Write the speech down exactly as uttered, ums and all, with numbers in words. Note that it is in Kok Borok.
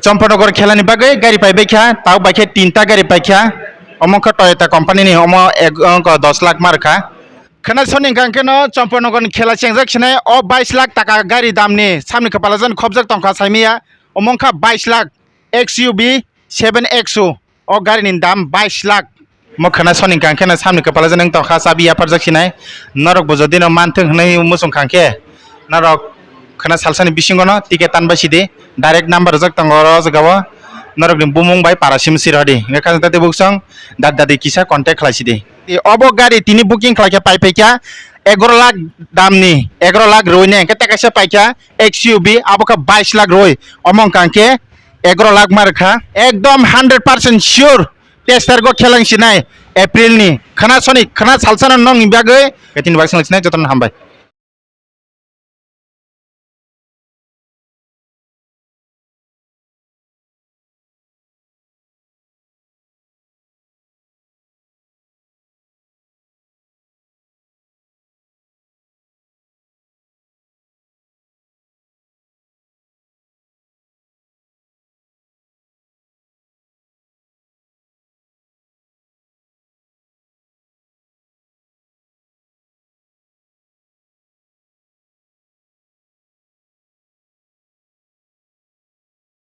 Champaknagar khela ni bagwi gari pai bai kha, tabuk bai khe tinta gari pai kha. Omo wngkha Toyota company ni, omo ek, wngkha dos lakh ma rwkha. Khwna soni hwnkha khe no Champaknagar ni khela chengjak sinai, o bais lakh taka gari dam ni samni kwpala jan khobjak tongkha saimaya, omo wngkha bais lakh X U V seven X U, o gari ni dam bais lakh. Mo khwna soni hwnkha khe no samni kwpala jan wng tongkha, chabi yapharjak sinai, norok bo jodi no manthung hwnwi muchung kha khe norok khwna salsani bisingo no ticket tan bai sidi, direct number rijak tongo oro o jaga o, norok ni bumung bai para simi sir hodi, hwnkhe khajang tei buksong dadi dadi kisa contact khlai sidi. Obo gari tini booking khlai khe pai phai kha egaro lakh dam ni, egaro lakh rwi ne, hwnkhe tei kaisa pai kha X U V, abo kha bais lakh rwi, omo wngkha khe egaro lakh ma rwkha, ekdom hundred percent sure test go khelang sinai April ni. Khwna soni, khwna salsano nongni bagwi, khe tini bagwi sinai jotono hambai.